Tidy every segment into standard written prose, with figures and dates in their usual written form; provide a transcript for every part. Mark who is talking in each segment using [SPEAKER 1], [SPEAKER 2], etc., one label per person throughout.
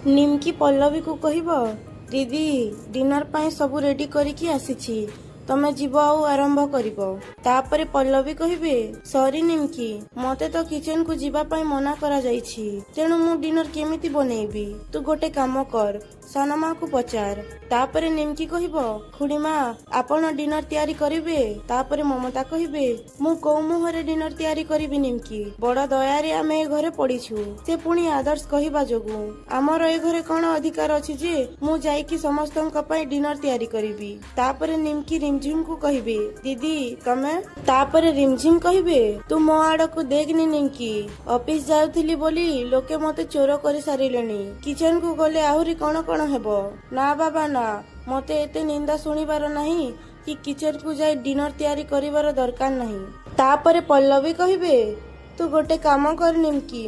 [SPEAKER 1] ନିମ୍କି ପଲ୍ଲବୀକୁ କହିବ, "ଦିଦି, ଡିନର ପାଇଁ ସବୁ ରେଡି କରିକି ଆସିଛି। ତମେ ଯିବ ଆଉ ଆରମ୍ଭ କରିବ।" ତାପରେ ପଲ୍ଲବୀ କହିବେ, "ସରି ନିମ୍କି, ମତେ ତ କିଚେନକୁ ଯିବା ପାଇଁ ମନା କରାଯାଇଛି। ତେଣୁ ମୁଁ ଡିନର କେମିତି ବନେଇବି? ତୁ ଗୋଟେ କାମ କର, ସାନମାକୁ ପଚାର।" ତାପରେ ନିମ୍କି କହିବ, "ଖୁଡିମା, ଆପଣ ଡିନର ତିଆରି କରିବେ?" ତାପରେ ମମତା କହିବେ, "ମୁଁ କୋଉ ମୁହଁରେ ଡିନର ତିଆରି କରିବି ନିମ୍କି? ବଡ ଦୟାରେ ଆମେ ଏ ଘରେ ପଡିଛୁ, ସେ ପୁଣି ଆଦର୍ଶ କହିବା ଯୋଗୁଁ। ଆମର ଏ ଘରେ କଣ ଅଧିକାର ଅଛି ଯେ ମୁଁ ଯାଇକି ସମସ୍ତଙ୍କ ପାଇଁ ଡିନର ତିଆରି କରିବି?" ତାପରେ ନିମ୍କି ରିମଝିମକୁ କହିବେ, "ଦିଦି, ତମେ?" ତାପରେ ରିମଝିମ କହିବେ, "ତୁ ମୋ ଆଡକୁ ଦେଖନି ନିମ୍କି। ଅଫିସ ଯାଉଥିଲି ବୋଲି ଲୋକେ ମତେ ଚୋର କରିସାରିଲେଣି। କିଚେନକୁ ଗଲେ ଆହୁରି କଣ କଣ ହେବ। ନା ବାବା ନା, ମତେ ଏତେ ନିନ୍ଦା ଶୁଣିବାର ନାହିଁ କି କିଚେନକୁ ଯାଇ ଡିନର ତିଆରି କରିବାର ଦରକାର ନାହିଁ।" ତାପରେ ପଲ୍ଲବୀ କହିବେ, "ତୁ ଗୋଟେ କାମ କର ନିମ୍କି,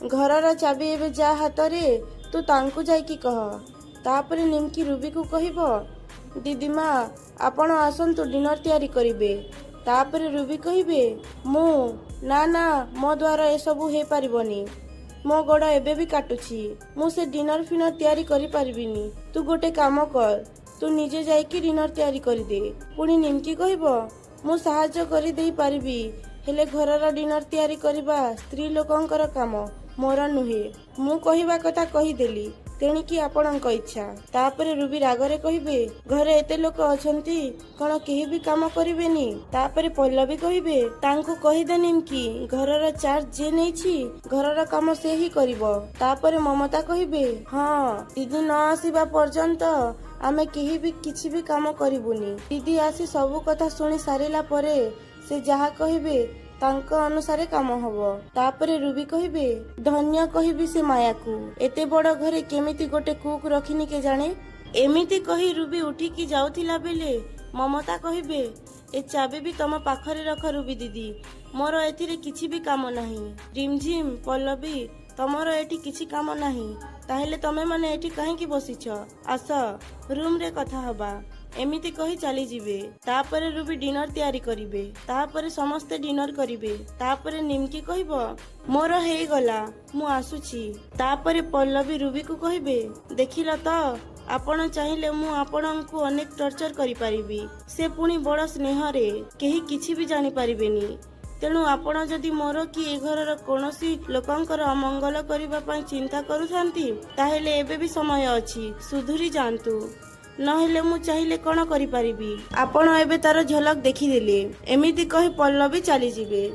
[SPEAKER 1] ଘରର ଚାବି ଏବେ ଯାହା ହାତରେ, ତୁ ତାଙ୍କୁ ଯାଇକି କହ।" ତାପରେ ନିମ୍କି ରୁବିକୁ କହିବ, "ଦିଦିମା, ଆପଣ ଆସନ୍ତୁ, ଡିନର ତିଆରି କରିବେ।" ତାପରେ ରୁବି କହିବେ, "ମୁଁ? ନା ନା, ମୋ ଦ୍ୱାରା ଏସବୁ ହେଇପାରିବନି। ମୋ ଗୋଡ଼ ଏବେ ବି କାଟୁଛି। ମୁଁ ସେ ଡିନର ଫିନର ତିଆରି କରିପାରିବିନି। ତୁ ଗୋଟେ କାମ କର, ତୁ ନିଜେ ଯାଇକି ଡିନର ତିଆରି କରିଦେ।" ପୁଣି ନିମ୍କି କହିବ, "ମୁଁ ସାହାଯ୍ୟ କରିଦେଇ ପାରିବି, ହେଲେ ଘରର ଡିନର ତିଆରି କରିବା ସ୍ତ୍ରୀ ଲୋକଙ୍କର କାମ, ମୋର ନୁହେଁ। ମୁଁ କହିବା କଥା କହିଦେଲି, ତେଣିକି ଆପଣଙ୍କ ଇଚ୍ଛା।" ତାପରେ ରୁବି ରାଗରେ କହିବେ, "ଘରେ ଏତେ ଲୋକ ଅଛନ୍ତି, କଣ କେହି ବି କାମ କରିବେନି?" ତାପରେ ପଲ୍ଲବୀ କହିବେ, "ତାଙ୍କୁ କହିଦେ ନିମ୍କି, ଘରର ଚାର୍ଜ ଯିଏ ନେଇଛି, ଘରର କାମ ସେ ହିଁ କରିବ।" ତାପରେ ମମତା କହିବେ, "ହଁ, ଦିଦି ନ ଆସିବା ପର୍ଯ୍ୟନ୍ତ ଆମେ କେହି ବି କିଛି ବି କାମ କରିବୁନି। ଦିଦି ଆସି ସବୁ କଥା ଶୁଣି ସାରିଲା ପରେ ସେ ଯାହା କହିବେ, ତାଙ୍କ ଅନୁସାରେ କାମ ହବ।" ତାପରେ ରୁବି କହିବେ, "ଧନ୍ୟ କହିବି ସେ ମାୟାକୁ। ଏତେ ବଡ ଘରେ କେମିତି ଗୋଟେ କୁକ୍ ରଖିନି କେଜାଣେ?" ଏମିତି କହି ରୁବି ଉଠିକି ଯାଉଥିଲା ବେଳେ ମମତା କହିବେ, "ଏ ଚାବି ବି ତମ ପାଖରେ ରଖ ରୁବି ଦିଦି, ମୋର ଏଥିରେ କିଛି ବି କାମ ନାହିଁ। ରିମଝିମ, ପଲ୍ଲବୀ, ତମର ଏଠି କିଛି କାମ ନାହିଁ, ତାହେଲେ ତମେ ମାନେ ଏଠି କାହିଁକି ବସିଛ? ଆସ, ରୁମରେ କଥା ହବା।" ଏମିତି କହି ଚାଲିଯିବେ। ତାପରେ ରୁବି ଡିନର ତିଆରି କରିବେ। ତାପରେ ସମସ୍ତେ ଡିନର କରିବେ। ତାପରେ ନିମ୍କି କହିବ, "ମୋର ହେଇଗଲା, ମୁଁ ଆସୁଛି।" ତାପରେ ପଲ୍ଲବୀ ରୁବିକୁ କହିବେ, "ଦେଖିଲ ତ, ଆପଣ ଚାହିଁଲେ ମୁଁ ଆପଣଙ୍କୁ ଅନେକ ଟର୍ଚର କରିପାରିବି, ସେ ପୁଣି ବଡ ସ୍ନେହରେ। କେହି କିଛି ବି ଜାଣିପାରିବେନି। ତେଣୁ ଆପଣ ଯଦି ମୋର କି ଏ ଘରର କୌଣସି ଲୋକଙ୍କର ଅମଙ୍ଗଳ କରିବା ପାଇଁ ଚିନ୍ତା କରୁଥାନ୍ତି, ତାହେଲେ ଏବେ ବି ସମୟ ଅଛି, ସୁଧୁରି ଯାଆନ୍ତୁ। ନହେଲେ ମୁଁ ଚାହିଁଲେ କଣ କରିପାରିବି, ଆପଣ ଏବେ ତାର ଝଲକ ଦେଖିଦେଲେ।" ଏମିତି କହି ପଲ୍ଲବୀ ଚାଲିଯିବେ।